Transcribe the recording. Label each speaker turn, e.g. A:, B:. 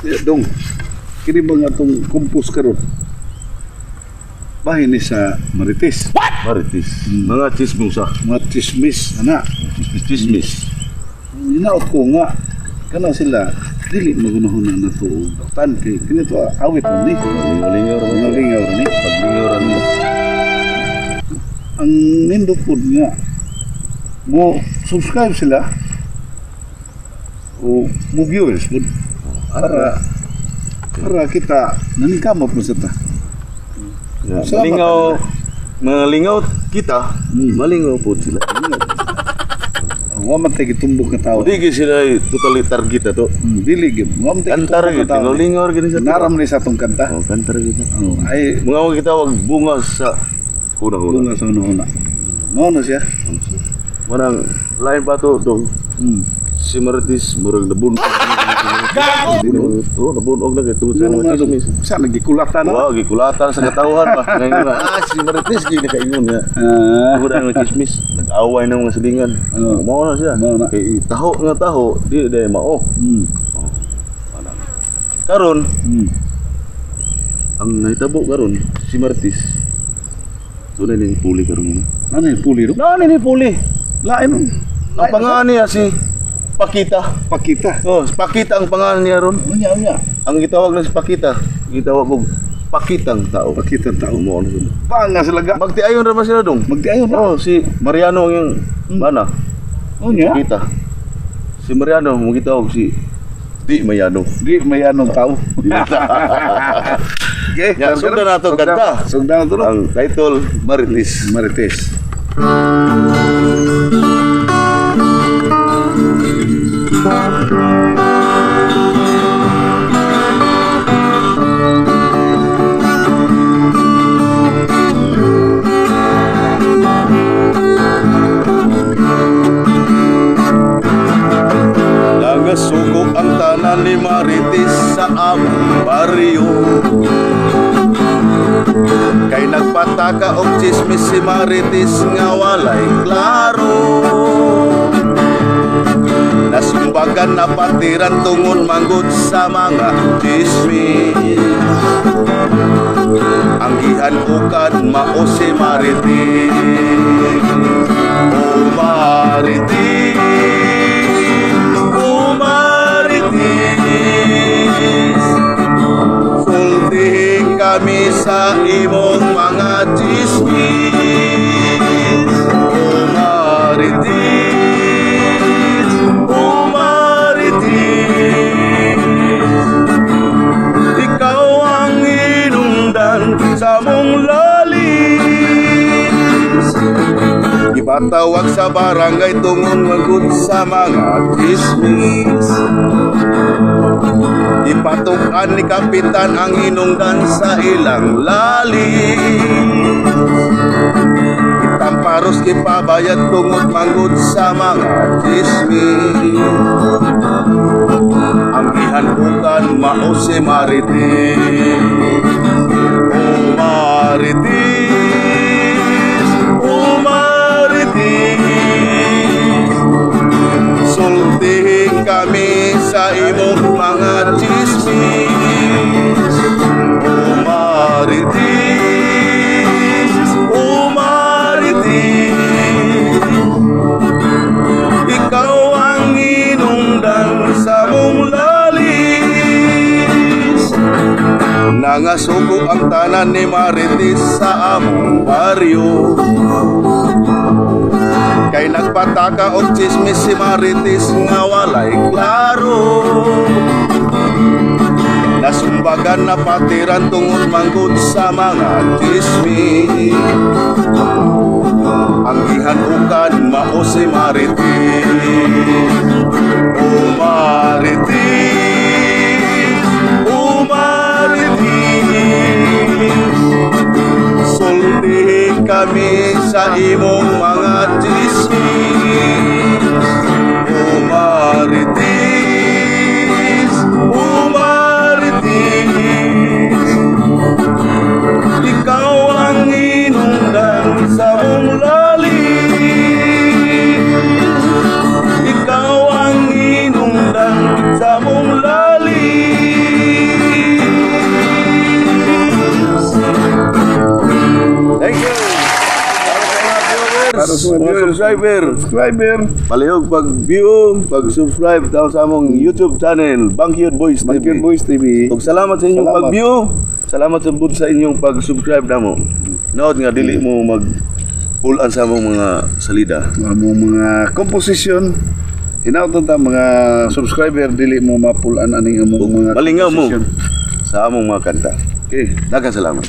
A: Ya, dong. Kini ba nga atong compose karon? Bahin ni sa Marites.
B: Marites. Mga chismosa.
A: Mga chismis ana.
B: Chismis, chismis.
A: Hinaot ko nga kana sila dili magunahon na nato og tan kay kini to awit man ni.
B: Lingaw-lingaw ra
A: Mga lingaw ra ni.
B: Paglingaw ra ni.
A: Ang nindot pod nga mo subscribe sila o mo viewers pod para kita naningkamot mo sa ta.
B: Yeah.
A: Salamat,
B: Malingaw, mga lingaw kita, malingaw po sila.
A: Wa man tay gitumbok nga tao.
B: Di gyud sila totally target ato.
A: Dili gyud. Wa man tay
B: Kantar
A: gitumbok
B: gyud,
A: nga tao.
B: lingaw-lingaw ra gyud sa
A: Naram ni sa atong kanta.
B: Oh, kantar gyud.
A: Oh, ay
B: Mga wa kita wag bunga sa huna-huna.
A: Bunga sa una-una. Mao na siya.
B: Manang lain pa to dong. Si Marites murag nabunog. Gago! Oh, nabunog na kay tungod sa
A: Ano
B: mga
A: nga dong?
B: chismis.
A: Sa nagikulatan na.
B: Wow, gikulatan sa katawhan pa. Ngayon na, si Marites gyud nakaingon nga. Tungod ang mga chismis, nag-away ng mga silingan.
A: Oo.
B: Mao na siya.
A: Mao na.
B: Kay taho nga taho, di di mao. Karon, ang nahitabo karon si Marites. Tunay ning puli karon.
A: Ano yung puli ro?
B: Nani ni puli?
A: Lain.
B: Ang pangalan niya si Pakita.
A: Pakita.
B: Oh, si Pakita ang pangalan niya ron.
A: Unya unya.
B: Ang gitawag na si Pakita, gitawag og Pakitang tao.
A: Pakita tao.
B: Mao na sila.
A: Banga sila ga.
B: Magtiayon ra ba sila dong?
A: Magtiayon ra.
B: Oh, si Mariano ang yung bana.
A: Unya.
B: Pakita. Si Mariano mo gitawag si Di Mayano.
A: Di may anong tao. Okay,
B: Ya, sundan na to, ganda.
A: Sundan na to, no?
B: Ang title, Marites.
A: Marites.
B: Nangasuko ang tanan ni Marites sa among baryo. Kay nagpataka og chismis si Marites nga walay klaro. Nasumbagan na patiran tungod manggod sa mga chismis. Ang gihan-ukan mao si Marites. O Marites, O Marites, sultihin kami sa imong mga chismis. O Marites, O Marites, ikaw ang inungdan sa mong lalis. Ipatawag sa barangay tungod manggod sa mga chismis. Ipatukan ni Kapitan ang hinungdan sa ilang lalis. Itamparos ipabayad tungod manggod sa mga chismis. Ang gihanpukan mao si Marites. O Marites, O Marites, sultihin kami sa imong mga chismis. O Marites, O Marites, ikaw ang inungdan sa mong lalis. Nangasuko ang tanan ni Marites sa among baryo. Kay nagpataka og chismis si Marites nga walay klaro. Nasumbagan na patiran tungod manggod sa mga chismis. Ang gihanukan mao si Marites. O Marites, O Marites, sultihin kami sa imong mga chismis. O Marites, O Marites, ikaw ang inungdan sa mong lalis. Ikaw ang inungdan sa mong lalis.
A: Para sa mga
B: mga
A: viewers,
B: subscriber.
A: Subscriber.
B: Palihog pag-view, pag-subscribe daw sa among YouTube channel, Bangkyod Boys TV.
A: Bangkyod Boys TV.
B: Ug salamat sa inyong
A: Salamat.
B: pag-view. Salamat sa bud sa inyong pag-subscribe namo. Naot nga dili mo mag pulan sa among mga salida.
A: Among mga composition. Hinaot ta mga subscriber dili mo mapulan aning among mga
B: Malingaw mo
A: composition.
B: sa among mga kanta.
A: Okay.
B: Daghang salamat.